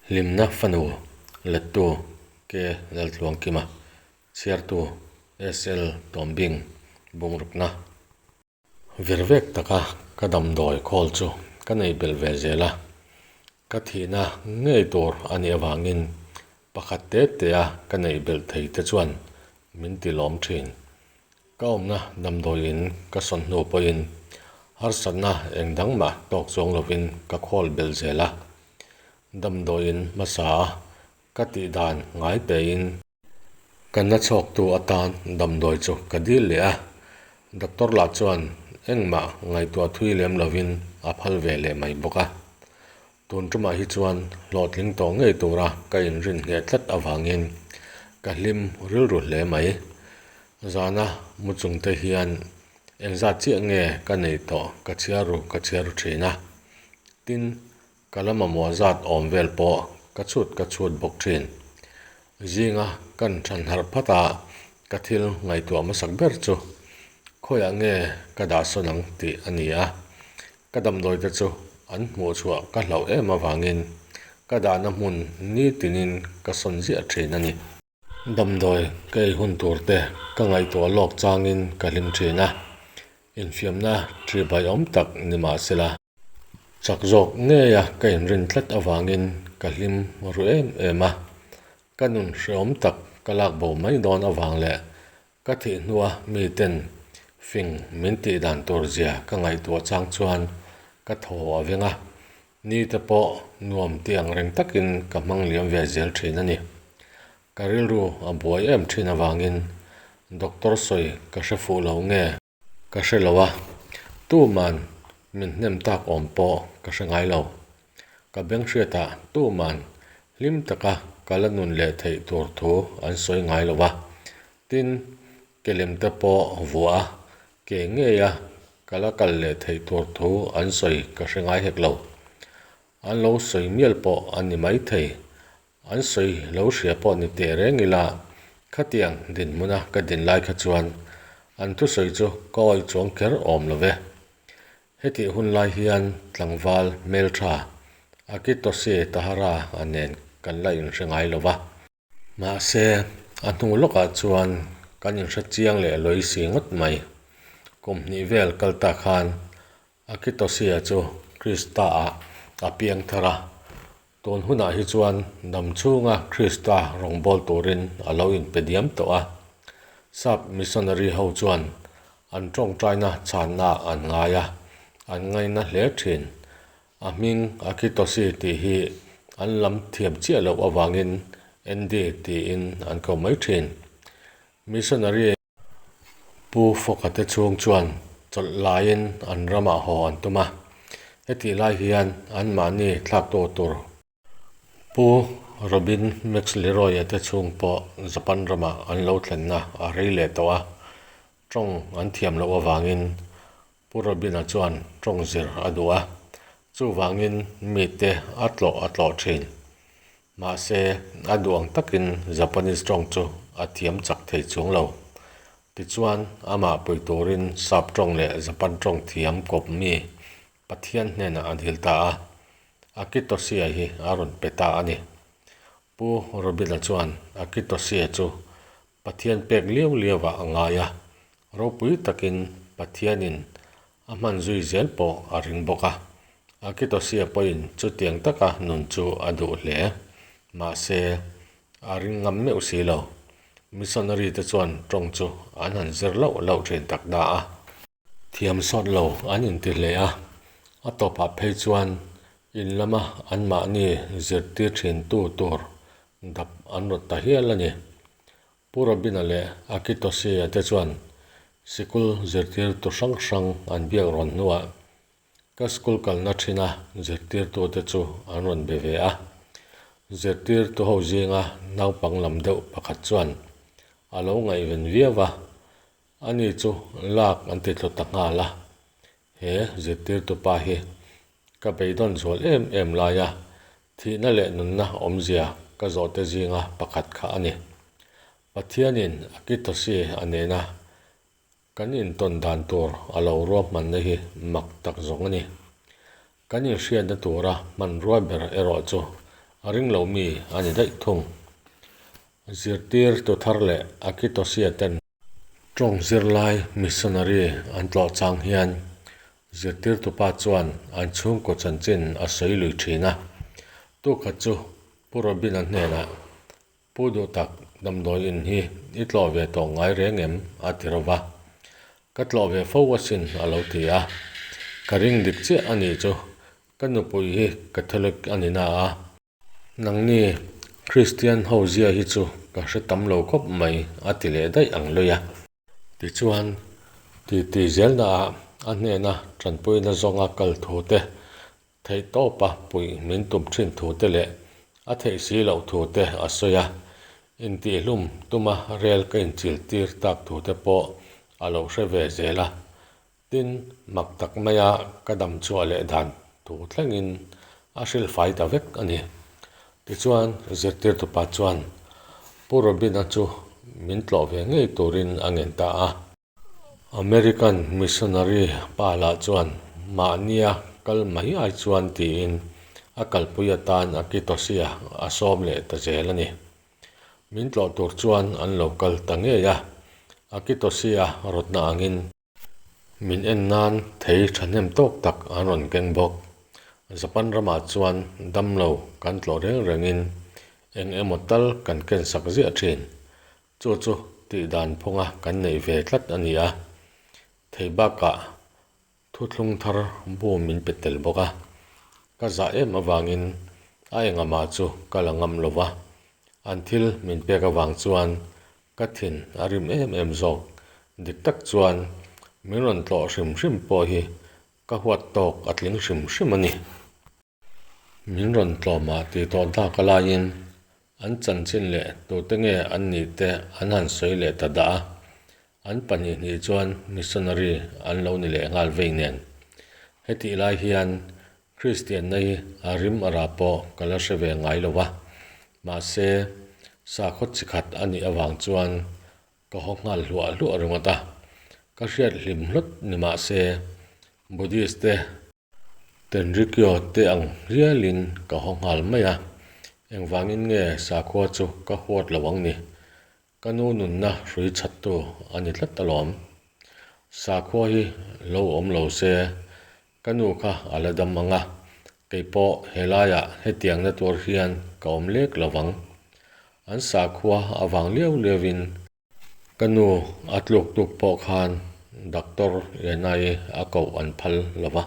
Hlimna fanu lettu K Laltluangkima, chhiartu SL Tawmbing bungrukna. Virvek taka ka damdawi khawl chu ka nei belh ve zel a, ka thihna ngei tur a nih avangin pakhat te tea ka neih belh thei te chuan min ti lawm thin. Ka awmna damdawi in ka sawn hnu pawhin harsatna eng dang mah tawk chuang lovin ka khawl belh zel a. Damdawi in hmasa a ka tih dan ngai pein ka na chhawktu atan damdawi chu ka dil leh a. Doctor lah chuan engmah ngaihtuah thui lem lovin a phal ve leh mai bawk a. Tun tumah hi chuan hlawhtling tawh ngei tura ka inrin ngheh tlat avangin ka hlim rilru hle mai. Zana mu chungte hian engzat chiah nge ka neih tawh ka chhiar ru ka chhiar ru thin a. Tin, ka la mamawh zat awm vel pawh ka chhut ka chhut bawk thin. Zinga kan than harh phat a, ka thil ngaihtuah hmasak ber chu khawiah nge ka dah sawn ang tih a ni a. Ka damdawi te chu an hmuh chhuah ka hlauh em avangin ka dahna hmun nitinin ka sawn ziah thin a ni. Damdawi ka ei hun tur te ka ngaihtuah lawk changin ka hlim thin a, infiamna ṭihbai awm tak ni mah sela. Chak zawk ngeia ka inrin tlat avangin ka hlim ru em em a, ka nun hrehawm tak ka lak bo mai dawn avang leh Ka thih hnua miten fing min tih dan tur zia ka ngaihtuah chang chuan ka thaw a veng a, ni te pawh nuam ti ang reng takin ka hmang liam ve zel thin a ni. Ka rilru a buai em thin avangin doctor sawi ka hre fuh lo nge? Ka hre lo a, tuman min hnem tak awm pawh ka hre ngai lo. Ka beng hriatah tuman hlim taka ka la nun leh theih tur thu an sawi ngai lo a, Tin, kelem te pawh vuah a, ke ngeia ka la kal leh theih tur thu an sawi ka hre ngai hek lo. An lo sawi mial pawh a ni maithei, an sawi lo hria pawh ni teh reng ila, khatiang dinhmuna ka din lai kha chuan an thusawi chu ka awih chuang kher awm lo ve. Hetih hun lai hian tlangval hmeltha Akitoshi Tahara a nen kan la inhre ngai lo va. Mahse, a hnu lawkah chuan kan inhre chiang leh lawi si ngawt mai. Kum hnih vel kal ta khan Akitosia chu Krista-ah a piang thar a, tun hunah hi chuan dam chhunga Krista rawngbâwl turin a lo inpe diam tawh a. Sap missionary ho chuan an tawngtaina chhanna an ngai a, an ngaina hle thin. A hming Akitoshi tih hi an lam thiam chiah loh avangin Andy tiin an ko mai thin. Missionary Pu Fawka te chhung chuan chawlh laiin an ramah haw an tum a, hetih lai hian anmahni thlaktu tur Pu Robin Max Leroy-a te chhung pawh Japan ramah an lo thlenna a rei leh tawh a, tawng an thiam loh avangin Pu Robina chuan tawng zir a duh a, chuvangin mite a tlawh a tlawh thin. Mahse, a duh ang takin Japanese tawng chu a thiam chak thei chuang lo. Tichuan, amah pui turin Sap tawng leh Japan tawng thiam kawp mi Pathian hnenah a dil ta a, Akitoshia hi a rawn pe ta a ni. Pu Robina chuan Akitoshia chu Pathian pek liau liauah a ngai a, ropui takin Pathianin a hman zui zel pawh a ring bawk a. Akitosia pawhin chutiang taka nun chu a duh hle. Mahse, a ring ngam meuh si lo. Missionary te chuan tawng chu an han zir lauh lauh thin tak da a. Thiam sawt lo an inti hle a, a tawpah phei chuan in lama anmahni zirtir thintu tur dap an rawt ta hial a ni. Pu Robina leh Akitoshi-a te chuan sikul zirtirtu hrang hrang an biak rawn hnuah ka school kalna thina zirtirtute chu an rawn be ve a. Zirtirtu ho zinga naupang lam deuh pakhat chuan a lo ngaihven viau a, ani chu lak an ti tlu ta nghal a. He zirtirtu pa hi ka beidawn zual em em laia thihna leh nunna awmzia ka zawhte zinga pakhat kha a ni. Pathianin Akitoshi a nena kan intawn dan tur a lo ruahmanna hi mak tak zawng a ni. Kan inhriatna tura hmanrua ber erawh chu Ring lo mi a ni daih thung. Zirtirtu thar leh Akitosia ten tawng zirlai missionary an tlawh chang hian zirtirtupa chuan an chhungkaw chanchin a sawi lui thin a. Tukhat chu Pu Robin-a hnenah, Pu Duhtak, damdawi in hi i tlawh ve tawh ngai reng em? a ti ro va. Ka tlawh ve fo asin a lo ti a. Ka ring dik chiah a nih chu, ka nupui hi Catholic a ni na a. Nangni Kristian ho zia hi chu ka hre tam lo khawp mai a ti leh daih ang lui a. Tichuan, titi zelnaah a hnena tanpuina zawnga kal thu te, theihtawpa puih min tum thin thu te leh a theih si loh thu te a sawi a, intihhlum tuma rel ka inchil tir tak thu te pawh a lo hre ve zel a. Tin, mak tak maia ka dam chhuah leh dan thu thlengin a hrilhfai ta vek a ni. Tichuan, zirtirtupa chuan Pu Robin-a chu min tlawh ve ngei turin a ngen ta a. American missionary pa lah chuan mahnia kal mai ai chuan tiin a kalpui atan Akitosia a sawm leh ta zel a ni. Min tlawh tur chuan an lo kal ta ngei a, Akitosia rawtna angin Min en nan thei thahnem tawk tak an rawn keng bawk. Japan ramah chuan damlo kan tlawh reng rengin eng emaw tal kan ken sak ziah thin. Chu chu tih dan phunga kan neih ve tlat a ni a. Thei bakah thuthlung thar bu min pe tel bawk a. Ka zah em avangin a engamah chu ka la ngam lo va. An thil min pek avang chuan Ka thin a rim em em zawk. Dik tak chuan min rawn tlawh hrim hrim pawh hi ka huat tawk a tling hrim hrim a ni. Min rawn tlawmah tih tawh dak a laiin an chanchin leh tute nge an nih te an han sawi leh ta dah a, an pahnihnih chuan missionary an lo ni leh nghal vei nen. Hetih lai hian Kristianna hi a rim a rah pawh ka la hre ve ngai lo va, mahse sakhaw chi khat a nih avang chuan ka haw nghal hluah hluah ringawt a. Ka hriat hlim hlawt ni mahse Buddhist te Tenrikyo te ang hialin ka haw nghal mai a, engvangin nge sakhua chu ka huat lo ang ni? Ka nu nunna hrui chhattu a ni tlat alawm. Sakhua hi lo awm lo se Ka nu kha a la dam ang a, kei pawh helaiah hetiangna tur hian ka awm lek lo vang. An sakhua avang liau liauin ka nu a tluk tluk pawh khan Doctor Yanai a koh an phal lo va,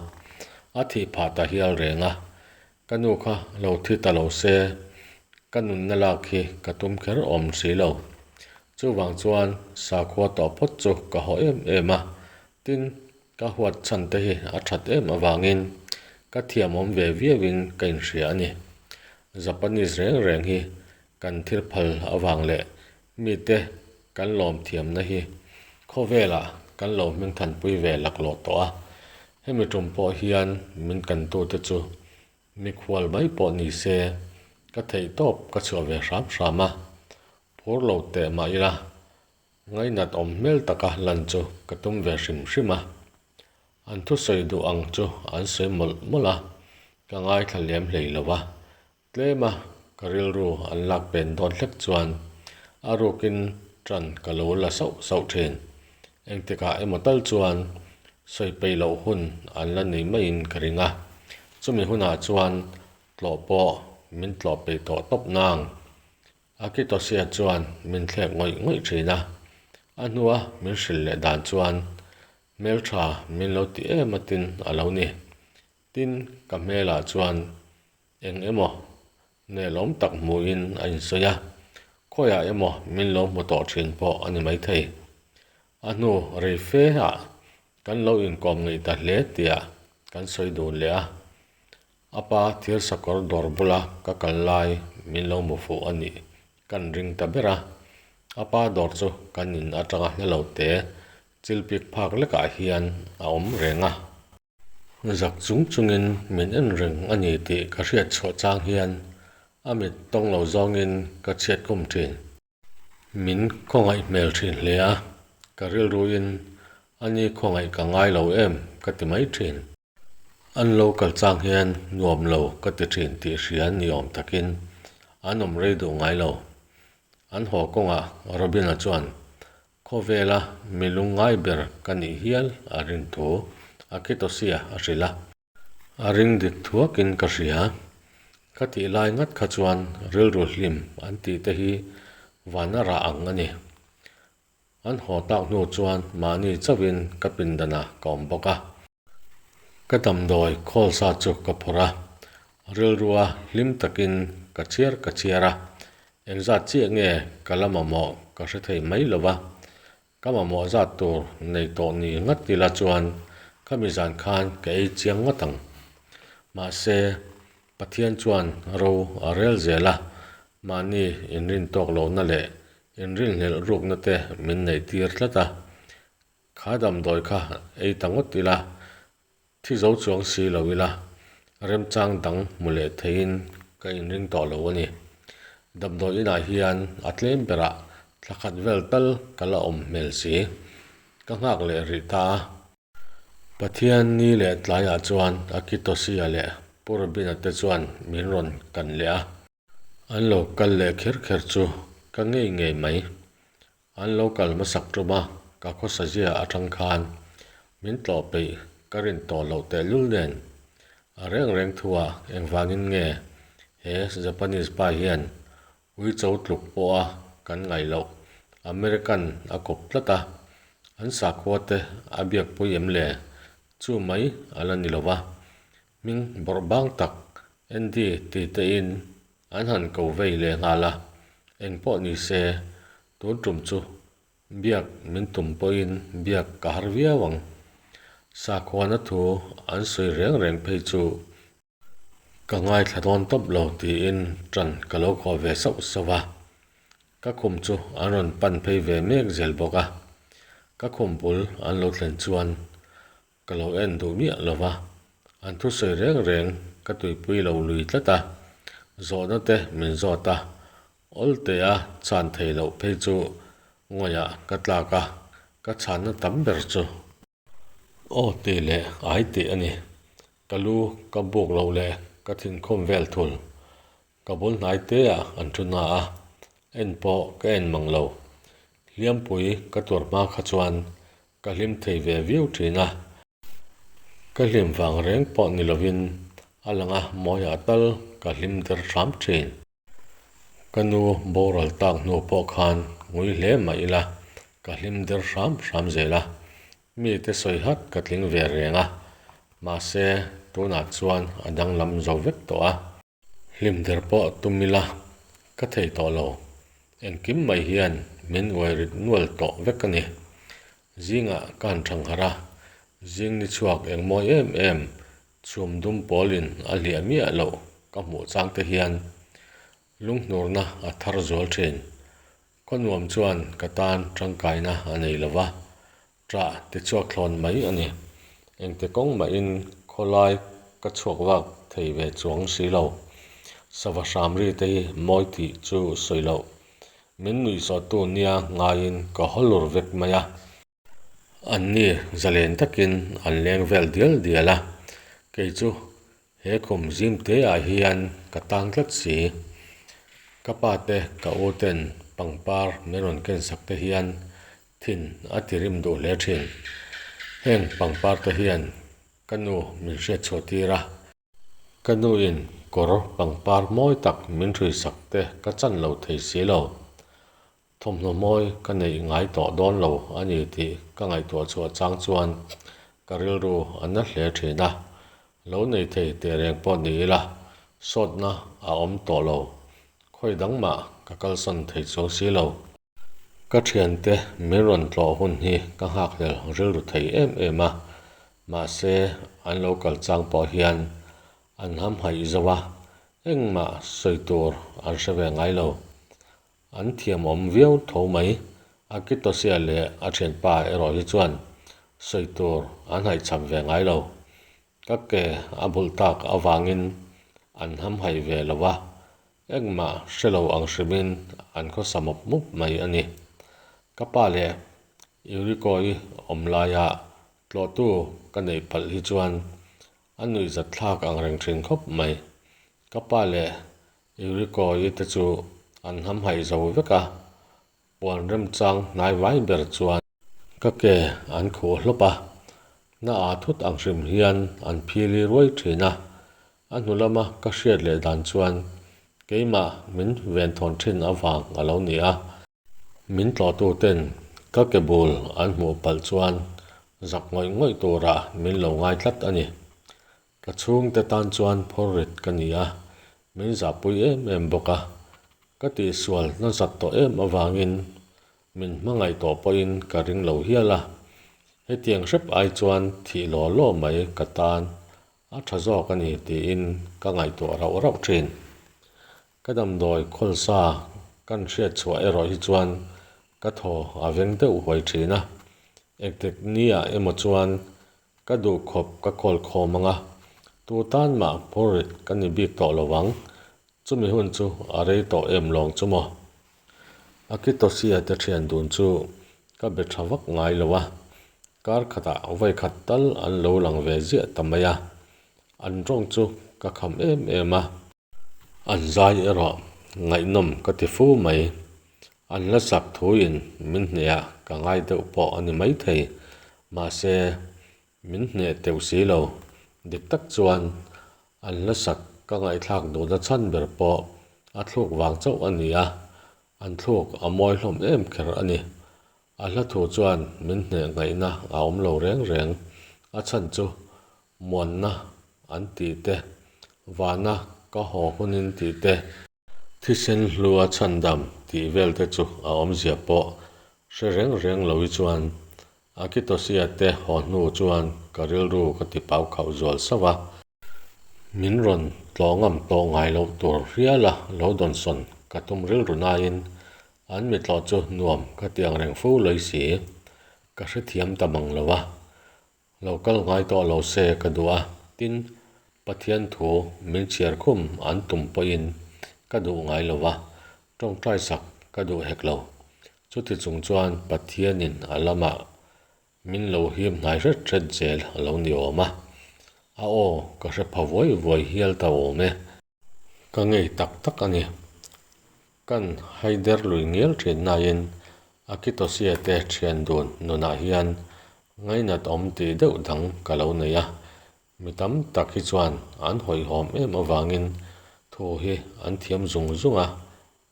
a thih phah ta hial reng a. Ka nu kha lo thi ta lo se, ka nunna lak hi ka tum kher awm si lo. Chuvang chuan sakhua tawh phawt chu ka haw em em a, tin, Ka huat chhan te hi a that em avangin ka thiamawm ve viauin ka inhria a ni. Japanese reng reng hi kan thil phal avang leh mite kan lawm thiamna hi khawvelah kan lo hmingthanpui ve laklawh tawh a. Hemi tum pawh hian min kantute chu mikhual mai pawh ni se ka theihtawp ka chhuah ve hram hram a, phur lo teh mah ila Ngainat awm hmel taka lan chu ka tum ve hrim hrim a, an thusawi duh ang chu an sawi mawlh mawlh a, ka ngaithla lem hlei lo va, tlema ka rilru an lak pen dawn hlek chuan a rukin ṭan ka lo la sauh sauh ṭhin. Engtikah emaw tal chuan sawi peih loh hun an la nei maiin ka ring a, chumi hunah chuan tlawh pawh min tlawh peih tawh tawp nang. Akitosia chuan min thlek ngawih ngawih thin a, a hnua min hrilh leh dan chuan hmeltha min lo ti em a tin a lo ni. Tin, ka hmelah chuan eng emaw nelawm tak hmuhin a insawi a, khawiah emaw min lo hmu tawh thin pawh a ni maithei. A hnu rei fe ah kan lo inkawm ngeih ta hle tia kan sawi dun leh a. A pa thir sakawr dawr bula ka kal lai min lo hmu fuh a nih kan ring ta ber a. A pa dawr chu kan in atanga hla lo te chilpik phak lekah hian a awm reng a. Zak chung chungin min en reng a ni tih ka hriat chhuah chang hian a mit tawng lo zawngin ka chhiat khum thin. Min khawngaih hmel thin hle a, ka rilruin a ni khawngaih ka ngai lo em ka ti mai thin. An lo kal chang hian nuam lo ka ti thin tih hria ni awm takin An awm rei duh ngai lo. An haw kawngah Robin-a chuan khawvela mi lungngai ber ka nih hial a rin thu Akitoshi-a a hrilh a. A ring dik thuakin ka hria. Ka tih lai ngat kha chuan rilru hlim an tih te hi van a rah ang a ni. An haw tak hnu chuan mahni chauhin ka pindanah ka awm bawk a. Ka damdawi khawl sa chu ka phawrh a, rilrua hlim takin ka chhiar ka chhiar a, engzat chiah nge ka la mamawh ka hre thei mai lo va, ka mamawh zat tur nei tawh ni ngat ila chuan khami zan khan ka ei chiang ngawt ang. Mahse, Pathian chuan ro a rel zel a, mahni inrin tawk lohna leh inrinhlelh rukna te min neih tir tlat a, Kha damdawi kha ei ta ngawt ila, thi zo chuang si lo ila, remchang dang hmu leh theiin ka inring tawh lo a ni. Damdawi inah hian a tlem berah thla khat vel tal ka la awm hmel si. Ka nghak leh rih ta a. Pathian ni leh tlaiah chuan Akitosia leh Pu Robina te chuan min rawn kan leh a. An lo kal leh kher kher chu ka ngei ngei mai. An lo kal hmasak tum a, ka khawsa zia atang khan min tlawh peih ka rin tawh loh tehlul nen. A reng reng thuah engvangin nge he Japanese pa hian uicho tluk pawha kan ngaih loh American a kawp tlat a, an sakhua te a biakpui em le? Chu mai a la ni lo va. Hming bawrh bang tak Andy ti tein an han ko vei leh nghal a, eng pawh ni se tun tum chu biak min tum pawhin biak ka har viau ang. Sakhuana thu an sawi reng reng phei chu ka ngaithla dawn tawp lo tiin ṭan ka lo khawh ve sauh sauh a, ka khum chu an rawn pan phei ve mek zel bawk a, ka khum bul an lo thlen chuan Ka lo en duh miah lo va, an thusawi reng reng ka tuipui lo lui tlat a, zawhna te min zawt a, awltea chhan thei loh phei chu ngawihah ka tlak a, ka chhanna tam ber chu. Aw tih leh ai tih a ni, ka lu ka buk loh leh ka thinkhawm vel thul, Ka bul hnai te ah an thu na a, en pawh ka en mang lo. Hliampui ka tuar hma kha chuan ka hlim thei ve viau thin a. Ka hlim vang reng pawh ni lovin a langa mawiah tal ka hlim der hram thin. Ka nu boral tak hnu pawh khan ngui hle mah ila ka hlim der hram hram zel a. Mite sawi hat ka tling ve reng a, mahse tunah chuan a danglam zo vek tawh a. Hlim der pawh tum ila ka thei tawh lo. Engkim mai hian min uai rit nual tawh vek a ni. Zingah ka han thang harh a, zing ni chhuak eng mawi em em chhum dum pawlin a hliah miah loh ka hmuh chang te hian lunghnurna a thar zual thin. Khaw nuam chuan ka tan tangkaina a nei lo va, Ṭah ti chhuak thlawn mai a ni. Engti kawng mahin khawlai ka chhuak vak thei ve chuang si lo. Sava hram ri te hi mawi tih chu sawi loh. Min nuihsawhtu nia ngaiin ka haw lur vek mai a. Anni zalen takin an leng vel dial dial a, kei chu he khum zim te ah hian ka tang tlat si. Ka pa te ka u ten pangpar min rawn ken sak te hian Thin a ti rim duh hle thin. Heng pangpar te hian ka nu min hriat chhuah tir a. Ka nu in kawr pangpar mawi tak min hrui sak te ka chan lo thei si lo. Thawmhnaw mawi ka neih ngai tawh dawn lo a ni tih ka ngaihtuah chhuah chang chuan ka rilru a na hle thin a. Lo nei thei teh reng pawh ni ila sawtna a awm tawh lo. Khawi dang mah ka kalsan thei chuang si lo. Ka thiante min rawn tlawh hun hi ka nghakhlel rilru thei em em a, mahse an lo kal chang pawh hian an hamhaih zo a, engmah sawi tur an hre ve ngai lo. An thiamawm viau tho mai, Akitosia leh a thianpa erawh hi chuan sawi tur an haihchham ve ngai lo. Ka ke a bulh tak avangin an hamhaih ve lo va, Engmah hre lo ang hrimin an khawsa mawp mawp mai a ni. Ka pa leh Yuriko-i awm laia tlawhtu ka neih palh hi chuan a nuihzat thlak ang reng thin khawp mai. Ka pa leh Yuriko-i te chu an hamhaih zo vek a, puan remchang hnaivai ber chuan ka ke an khuh hlawp a, na aa thut ang hrim hian an phili ruai thin a, a hnu lama ka hriat leh dan chuan keimah min venthawn thin avang a lo ni a. Min tlawhtuten ka ke bul an hmuh palh chuan zak ngawih ngawih turah min lo ngai tlat a ni. Ka chhungte tan chuan phurrit ka ni a, min zahpui em em bawk a. Ka tihsual nasat tawh em avangin min hmangaih tawh pawhin ka ring lo hial a. Hetiang hrep ai chuan thih law law mai ka tan a tha zawk a ni tiin ka ngaihtuah rauh rauh thin. Ka damdawi khawlsa kan hriat chhuah erawh hi chuan ka thaw a veng deuh huai thin a, engtik nia emaw chuan ka duh khawp ka kawl khawm ang a, tu tan mah phurrit ka ni bik tawh lo vang, chumi hun chu a rei tawh em lawng chu maw? Akitosia te thian dun chu ka be tha vak ngai lo a, kar khatah vawi khat tal an lo lang ve ziah ta mai a, an tawng chu ka kham em em a. An zai erawh ngaihnawm ka ti fu mai. An la sak thuin min hnehah ka ngai deuh pawh a ni maithei. Mahse, min hneh teuh si lo. Dik tak chuan an la sak ka ngaihthlak duhna chhan ber pawh a thluk vang chauh a ni a, an thluk a mawi hlawm em kher a ni. A hla thu chuan min hneh ngaihna a awm lo reng reng. A chhan chu Muanna an tih te, vana ka haw hunin tih te, thisen hlua chhandam tih vel te chu a awmzia pawh hre reng reng lo hi chuan Akitosia te haw hnu chuan ka rilru ka ti pau khauh zual sauh a. Min rawn tlawh ngam tawh ngai loh tur hiala lo dawnsawn ka tum rilru nain an mitlawh chu nuam ka ti ang reng fo lawi si, ka hrethiam ta mang lo a. Lo kal ngai tawh lo se ka duh a, tin, Pathian thu min chhiar khum an tum pawhin ka duh ngai lo va, tawngtai sak ka duh hek lo. Chuti chung chuan Pathianin a lamah min lo him hnai hret hret zel a lo ni awm a, a aw ka hre pha vuai vuai hial ta awm e. Ka ngei tak tak a ni. Kan haider lui ngial thin nain Akitosia te thian dun nunah hian ngainat awm tih deuh dang ka lo nei a. Mi tam tak hi chuan an hawihhawm em avangin thu hi an thiam zung zung a,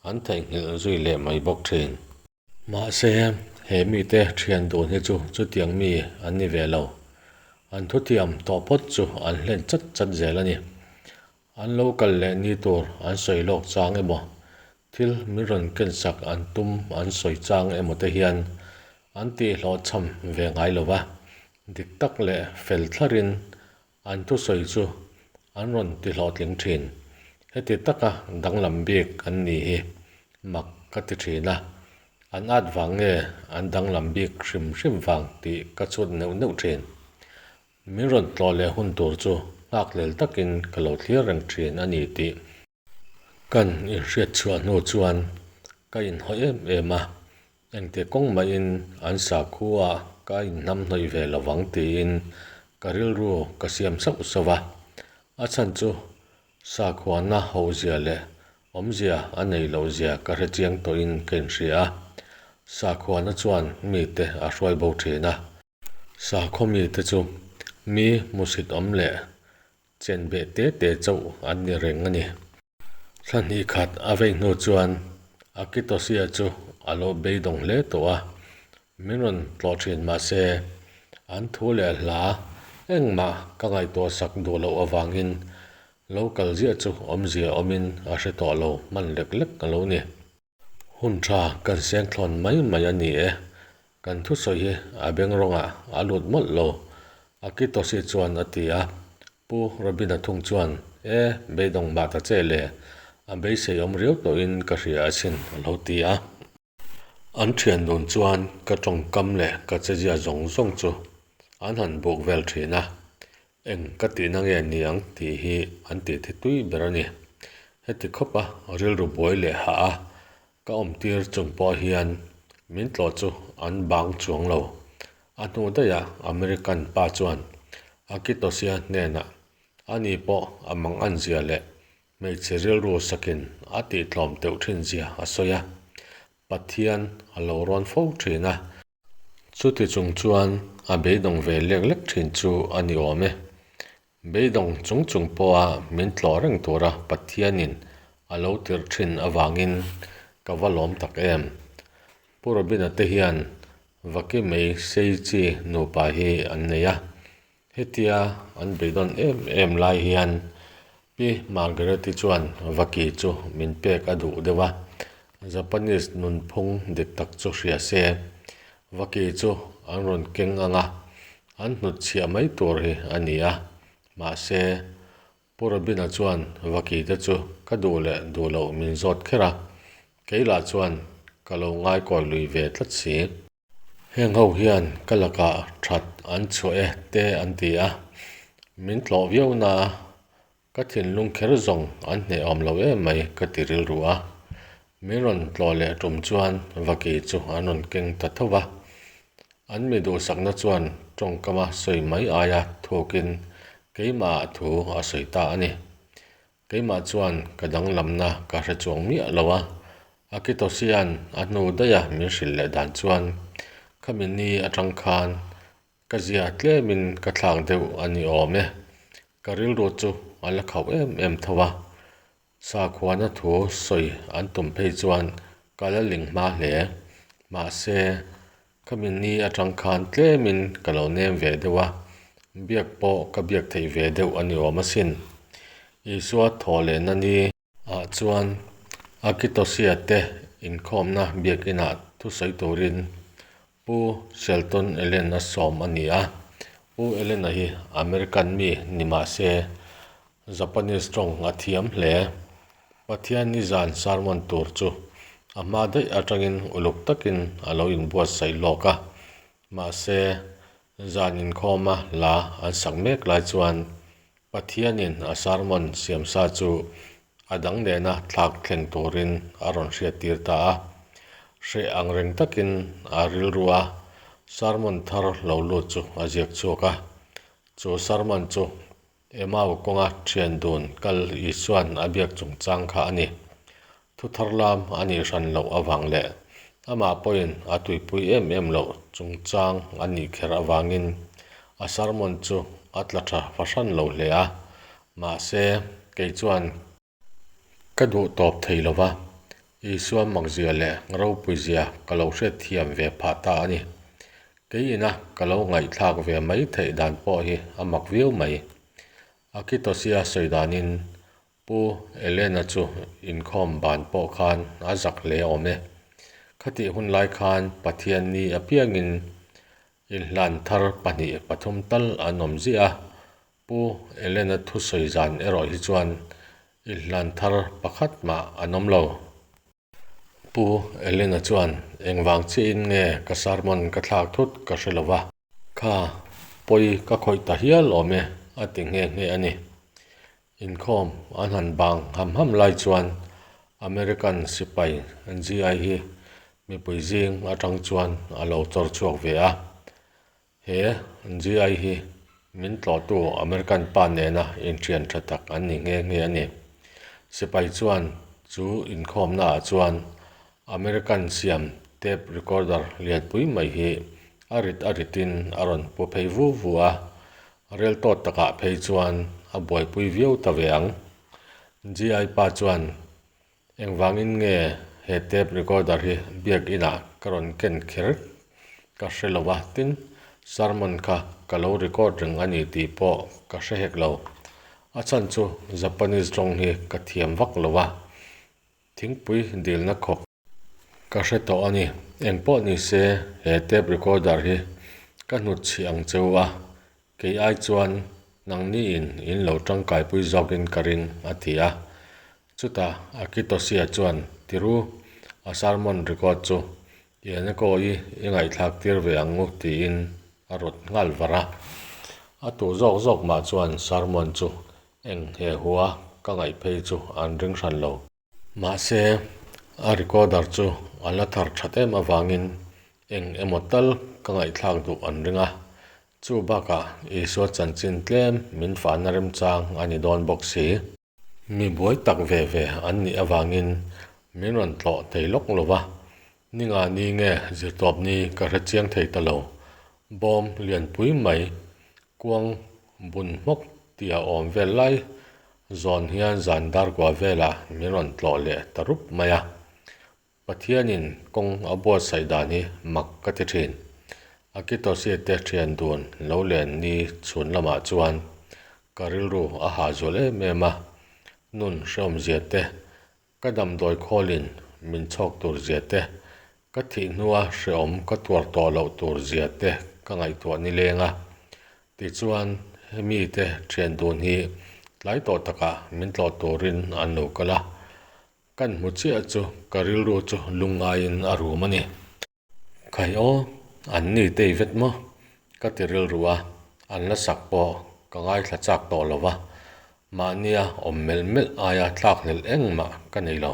an theihnghilh zui leh mai bawk thin. Mahse, he mite thian dun hi chu chutiang mi an ni ve lo. An thutiam tawh phawt chu an hlen chat chat zel a ni. An lo kal leh ni tur an sawi lawk chang emaw, thil min rawn kensak an tum an sawi chang emaw te hian an tihhlawhchham ve ngai lo va, dik tak leh fel thlarin An thusawi chu an rawn ti hlawhtling thin. Heti taka danglam bik an ni hi mak ka ti thin a, an at vang nge an danglam bik hrim hrim vang tih ka chhut neuh neuh thin. Min rawn tlawh leh hun tur chu nghakhlel takin ka lo thlir reng thin a ni tih Kan inhriat chhuah hnu chuan ka inhaw em em a, engti kawng mahin an sakhua ka inhnamhnawih ve lo vang tiin ka rilru ka siam sauh sauh a. A chhan chu sakhuana hohzia leh awmzia a neih lohzia ka hre chiang tawhin ka inhria a, sakhuana chuan mite a hruai bo thin a. Sakhaw mite chu mi hmusit awm leh Chen beh te te chauh an ni reng a ni. Thla hnih khat a vei hnu chuan Akitosia chu a lo beidawng hle tawh a, min rawn tlawh thin mahse an thu leh hla engmah ka ngaihtuah sak duh loh avangin lo kal ziah chu awmzia awmin a hre tawh lo hman lek lek a lo ni. Hun tha kan seng thlawn mai mai a ni e. Kan thusawi hi a beng rawngah a lut mawlh lo, Akitoshi chuan a ti a. Pu Robina thung chuan, E, beidawng mah ta che le, a beisei awm riau tawhin ka hria asin, a lo ti a. An thian dun chuan ka tawngkam leh ka chezia zawng zawng chu an han buk vel thin a. Eng ka tihna nge ni ang tih hi an tih thi tui ber a ni. Heti khawpa rilru buai leh hah a, ka awmtir chung pawh hian min tlawh chu an bang chuang lo. A hnu daihah American pa chuan Akitosia hnenah ani pawh a mang an zia leh. Hmeichhe rilru sakin a tihtlawm teuh thin zia a sawi a, Pathian a lo rawn fo thin a. Chuti chung chuan a beidawng ve lek lek thin chu a ni awm e. Beidawng chung chung pawha min tlawh reng tura Pathianin a lo tirh thin avangin ka va lawm tak em. Pu Robina te hian Vaki mei sei chi nupa hi an nei a. Hetia an beidawn em em lai hian Pi Margaret-i chuan Vaki chu min pek a duh deuh a, Japanese nunphung dik tak chu hria se, Vaki chu an rawn keng ang a, an hnutchhiah mai tur hi a ni a, mahse Pu Robina chuan Vaki te chu ka duh leh duh loh min zawt kher a, kei lah chuan ka lo ngaikawi lui ve tlat si. Heng ho hian ka lakah that an chhuah e te an ti a, min tlawh viau na a, ka thinlung kher zawng an hnehawm lo em mai ka ti rilru a. Min rawn tlawh leh tum chuan Vaki chu an rawn keng ta tho va, an mi duhsakna chuan tawngkama sawi mai aia thukin keimahah thu a sawi ta a ni. Keimah chuan ka danglamna ka hre chuang miah lo a, Akitosia'n a hnu daiha min hrilh leh dan chuan khami ni atang khan ka zia tlemin ka thlak deuh a ni awm e. Ka rilru chu a la khauh em em tho a, sakhuana thu sawi an tum phei chuan ka la ling hma hle. Mahse, Khami ni atang khan tlemin ka lo nem ve deuh a, biak pawh ka biak theih ve deuh a ni awm asin. Isua thaw lehna ni ah chuan Akitosia te inkhawmna biakinah thusawi turin Pu Shelton Allen a sawm a ni a. Pu Allen-a hi American mi ni mah se Japanese tawng a thiam hle. Pathian nizan sermon tur chu a hma daih atangin uluk takin a lo inbuatsaih lawk a. Mahse, zan inkhawma hla an sak mek lai chuan Pathianin a sermon siamsa chu a dang nena thlak thleng turin a rawn hriattir ta a. Hreh ang reng takin a rilrua sermon thar lo lut chu a ziak chhuak a. Chu sermon chu Emau kawnga thian dun kal Isua'n a biak chungchang kha a ni. Thu thar lam a nih hran loh avang leh amah pawhin a tuipui em em loh chungchang a nih kher avangin a sermon chu a tla tha fahran lo hle a, mahse kei chuan Ka duh tawp thei lo va, Isua makzia leh ropuizia ka lo hriatthiam ve phah ta a ni. Kei ina ka lo ngaihthlak ve mai theih dan pawh hi a mak viau mai. Akitosia sawi danin Pu Elena chu inkhawm ban pawh khan a zak hle awm e. Khatih hun lai khan Pathian ni apiangin inhlan thar pahnih pathum tal an awm ziah a, Pu Elena thusawi zan erawh hi chuan inhlan thar pakhat mah an awm lo. Pu Elena chuan engvang chiahin nge ka sermon ka thlak thut ka hre lo va. Kha pawi ka khawih ta hial awm e a ti nghe nghe a ni. Inkhawm an han bang ham ham lai chuan American sipai GI hi mipui zing atang chuan a lo chawr chhuak ve a. He GI hi min tlawhtu American pa nena inṭhian ṭha tak an ni nghe nghe a ni. Sipai chuan chu inkhawmnaah chuan American siam tape recorder lianpui mai hi a rit a ritin a rawn pu phei vu vu a, rel tawt takah phei chuan a buaipui viau ta ve ang. GI pa chuan Engvangin nge he tape recorder hi biak inah ka rawn ken kher ka hre lo a, tin, sermon kha ka lo record reng a ni tih pawh ka hre hek lo. A chhan chu Japanese tawng hi ka thiam vak lo a, thingpui dilna khawp ka hre tawh a ni. Engpawh ni se he tape recorder hi ka hnutchhih ang cheu a, Kei ai chuan nangniin in lo tangkaipui zawkin ka ring, a ti a. Chutah Akitosia chuan, Tiru, a sermon record chu Ianeko-i i ngaihthlak tir ve ang u, tiin a rawt nghal var a. A tu zawk zawk mah chuan sermon chu eng he hua ka ngaih phei chu an ring hran lo. Mahse, a recorder chu a la thar that em avangin eng emaw tal ka ngaihthlak duh an ring a, chu bakah Isua chanchin tlem min fahna remchang a ni dawn bawk si. Mi buai tak ve ve an nih avangin min rawn tlawh thei lawk lo va, ni nga ni nge zirtawp ni ka hre chiang thei ta lo. Bawm lianpui mai kuang bun hmawk tia awm vel lai zawn hian zan darkua velah min rawn tlawh leh ta rup mai a. Pathianin kawng a buatsaih dan hi mak ka ti thin. Akitosia te thian dun lo len ni chhun lamah chuan ka rilru a hah zual em em a, nun hrehawmzia te, ka damdawi khawlin min chhawk tur zia te, ka thih hnua hrehawm ka tuar tawh loh tur zia te ka ngaihtuah nileng a. Tichuan hemi te thian dun hi tlai tawh takah min tlawh turin an lo kal a. Kan hmu chiah chu ka rilru chu lungngaiin a rum a ni. Khai aw, an ni tei vet maw? Ka ti rilru a, an la sak pawh ka ngaithla chak tawh lo va, mahnia awm melh melh aia thlakhlelh engmah ka nei lo.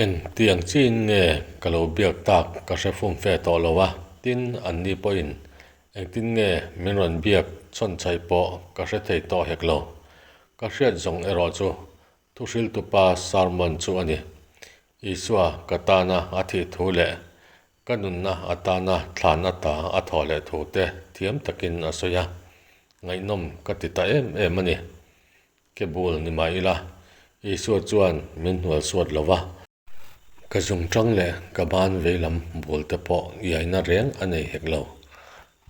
Eng tiang chiin nge ka lo biak tak ka hre fumfe tawh lo a, tin anni pawhin engtin nge min rawn biak chhawnchhaih pawh ka hre thei tawh hek lo. Ka hriat zawng erawh chu Thuhriltupa sermon chu a ni. Isua ka tana a thih thu leh ka nunna atana thlan ata a thawh leh thu te thiam takin a sawi a, ngaihnawm ka ti ta em em a ni. Ke bul ni mah ila, Isua chuan min hnual suat lo va. Ka zungṭang leh ka ban veilam bul te pawh iaina reng a nei hek lo.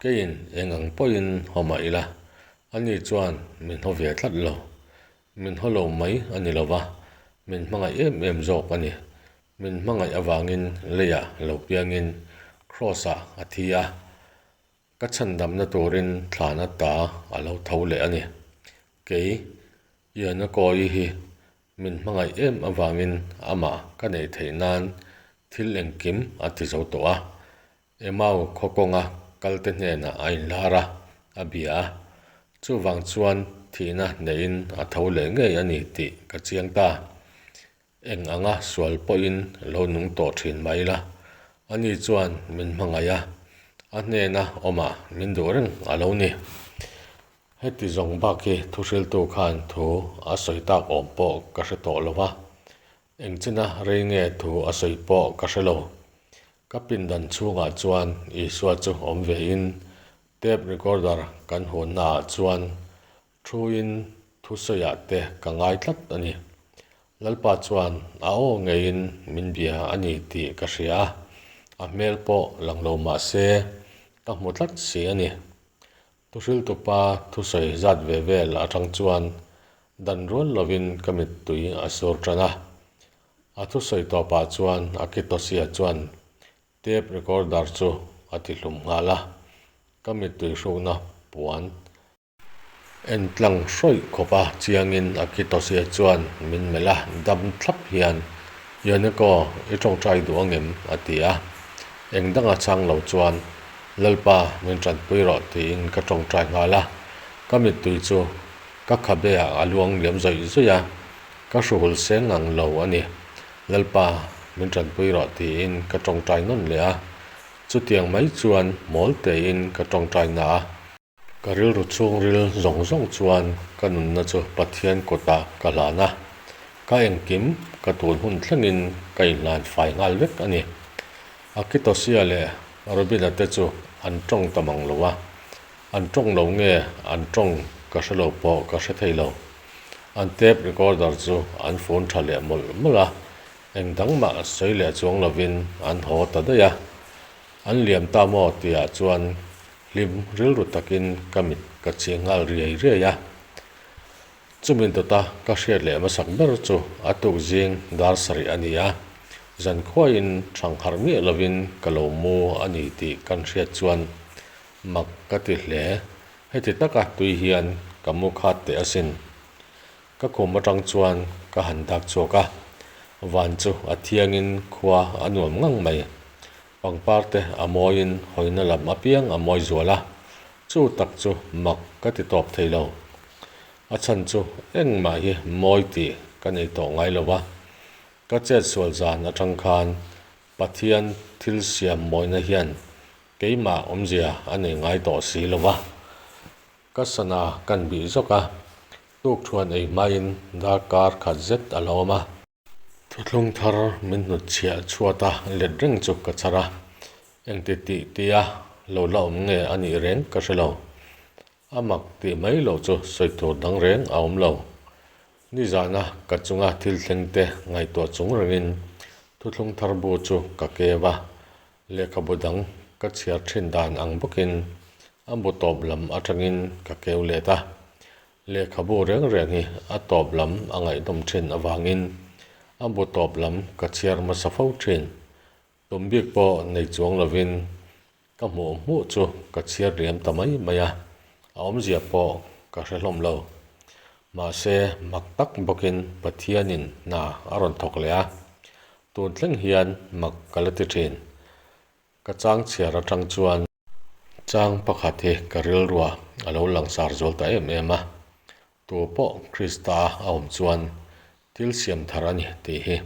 Keiin eng ang pawhin haw mah ila, ani chuan min haw ve tlat lo. Min haw lo mai a ni lo va, min hmangaih em em zawk a ni. Min hmangaih avangin leiah lo piangin Kraws-ah a thi a, ka chhandamna turin thlan ata a lo tho leh a ni. Kei, Ianakawi hi min hmangaih em avangin amah ka neih theih nan thil engkim a ti zo tawh a. Emau khaw kawnga kalte hnenah a inlar a, a bia a. Chuvang chuan thihna neihin a tho leh ngei a ni tih ka chiang ta. Eng anga sual pawhin lo nung tawh thin mah ila, ani chuan min hmangaih a, a hnena awmah min duh reng a lo ni. Heti zawng bak hi thuhriltu khan thu a sawi tak awm pawh ka hre tawh lo va, Engchina rei nge thu a sawi pawh ka hre lo. Ka pindan chhungah chuan Isua chu awm vein tape recorder kan hunnaah chuan thuin thusawiah te ka ngai tlat a ni. Lalpa chuan a aw ngeiin min bia a ni tih ka hria a, a hmel pawh lang lo mah se ka hmu tlat si a ni. Thuhriltupa thusawi zat ve vel atang chuan dan rual lovin ka mittui a sur tan a. A thusawi tawpah chuan Akitosia chuan tape recorder chu a ti hlum nghal a, ka mittui hrukna puan en tlang hrawih khawp a chiangin Akitosia chuan min melh a, dam thlap hian, Yoneko, i tawngtai duh angem? a ti a. Eng danga chhang lo chuan Lalpa min tanpui rawh tiin ka tawngtai nghal a, ka mittui chu ka khabe ah a luang liam zawih zawih a, ka hruhul seng ngang lo a ni. Lalpa min tanpui rawh tiin ka tawngtai nawn leh a, chutiang mai chuan mawl tein ka tawngtai na a. Ka rilru chhungril zawng zawng chuan ka nunna chu Pathian kutah ka hlan a, ka engkim ka tun hun thlengin ka inhlan fai nghal vek a ni. Akitosia leh Robina te chu an tawng ta mang lo a, an tawng lo nge an tawng ka hre lo pawh ka hre thei lo. An tape recorder chu an fun tha leh mawlh mawlh a, eng dang mah sawi leh chuang lovin an haw ta daih a. An liam ta maw tihah chuan hlim rilru takin ka mit ka chhi nghal riai riai a. Chumi dawta ka hriat leh hmasak ber chu a tuk zing dar sarih a ni a, zankhuain thangharh miah lovin ka lo mu a ni tih kan hriat chuan mak ka ti hle. Heti taka tui hian ka mu khat teh asin. Ka khum atang chuan ka han dak chhuak a, van chu a thiangin khua a nuam ngang mai. Pangpar te a mawiin hawina lam apiang a mawi zual a, chu tak chu mak ka ti tawp thei lo. A chhan chu engmah hi mawi tih ka nei tawh ngai lo va, ka chet sual zan atang khan Pathian thil siam mawina hian keimah awmzia a nei ngai tawh si lo va. Ka sana kan bih zawk a. Tukṭhuan ei hmain darkar khat zet a la awm a. Thuthlung thar min hnutchhiah chhuata let reng chu ka chhar a, engti tih tia lo la awm nge a nih reng ka hre lo. A mak tih mai loh chu sawi tur dang reng a awm lo. Nizana ka chunga thil thleng te ngaihtuah chung rengin thuthlung thar bu chu ka keu a, lehkhabu dang ka chhiar thin dan ang bawkin a bu tawp lam atangin ka keu let a. Lehkhabu reng reng hi a tawp lam a ngaihnawm thin avangin a bu tawp lam ka chhiar hmasa fo thin. Tum bik pawh nei chuang lovin ka hmuh hmuh chu ka chhiar liam ta mai mai a, a awmzia pawh ka hre hlawm lo. Mahse, mak tak bawkin Pathianin hna a rawn thawk leh a, tun thleng hian mak ka la ti thin. Ka chang chhiar atang chuan chang pakhat hi ka rilruah a lo langsar zual ta em em a, tu pawh Krista a awm chuan thil siam thar a ni tih hi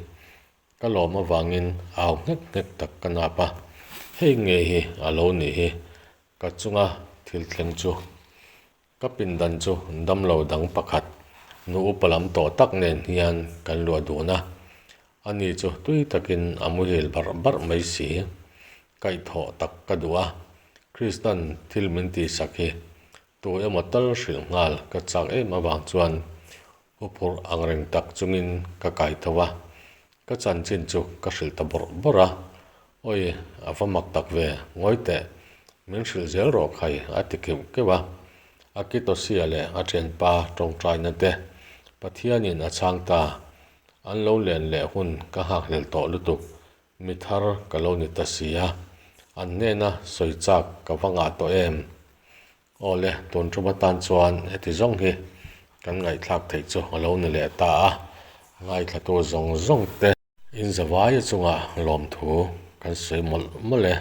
Ka lawm avangin au nghek nghek tak ka nap a, hei nge hi a lo nih hi ka chunga thil thleng chu. Ka pindan chu damlo dang pakhat nu upa lam tawh tak nen hian kan luah dun a, ani chu tui takin a muhil barh barh mai si. Kaihthawh tak ka duh a, Kristan thil min tihsak hi tu emaw tal hrilh nghal ka chak em avang chuan Huphurh angreng tak chungin ka kai tho a, ka chanchin chu ka hrilh ta bawrh bawrh a, Awi, a va mak tak ve, ngawi teh, min hrilh zel rawh khai a ti keuh keuh a. Akitosia leh a thianpa tawngtaina te Pathianin a chhang ta, an lo len leh hun ka nghakhlel tawh lutuk, mi thar ka lo ni ta si a, an hnena sawi chak ka va ngah tawh em? Awle, tun tum atan chuan heti zawng hi kan ngaihthlak theih chu a lo ni leh ta a, ngaithlatu zawng zawng te. In zavaia chungah lawmthu kan sawi mawlh mawlh e.